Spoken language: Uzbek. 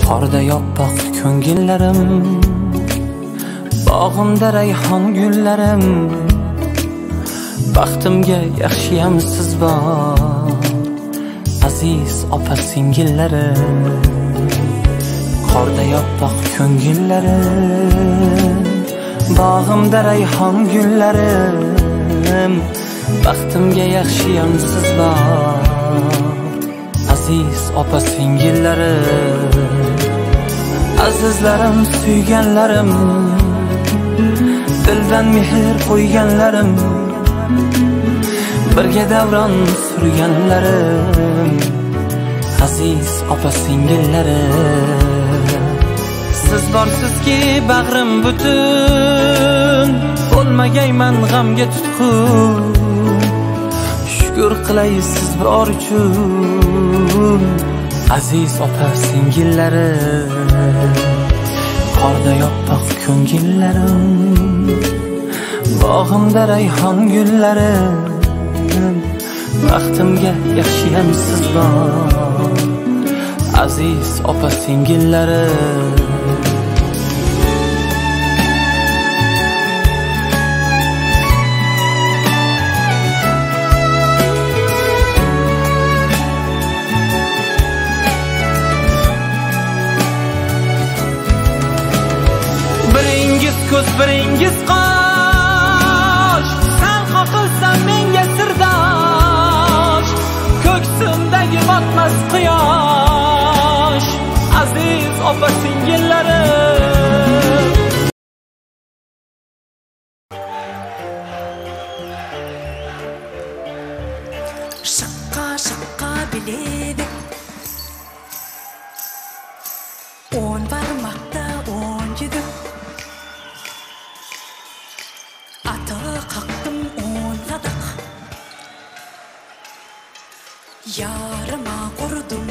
Qorday oppoq ko'ngillarim, bog'imda rayhon gullarim, baxtimga yaxshiyam siz bor, aziz opa singillarim. Qorday oppoq ko'ngillarim, bog'imda rayhon gullarim, baxtimga yaxshiyam siz bor, aziz opa singillarim. Azizlarim, suyganlarim, dildan mehr qo'yganlarim, birga davron surganlarim, aziz opa singillarim. Siz borsizki bag'rim butun, bo'lmagayman g'amga tutqun, shukr qilay siz bor uchun, aziz opa singillarim. Qorday oppoq ko'ngillarim, bog'imda rayhon gullarim, baxtimga yaxshiyam siz bor, aziz opa singillarim. Biringiz ko'z, biringiz qosh, san qoqilsan menga sirdosh, ko'ksimdagi botmas quyosh, aziz opa singillarim. Şıqqa şıqqa biledik, on barmaqda on yüzük, ata qaqtım on qadaq, yarıma qurdum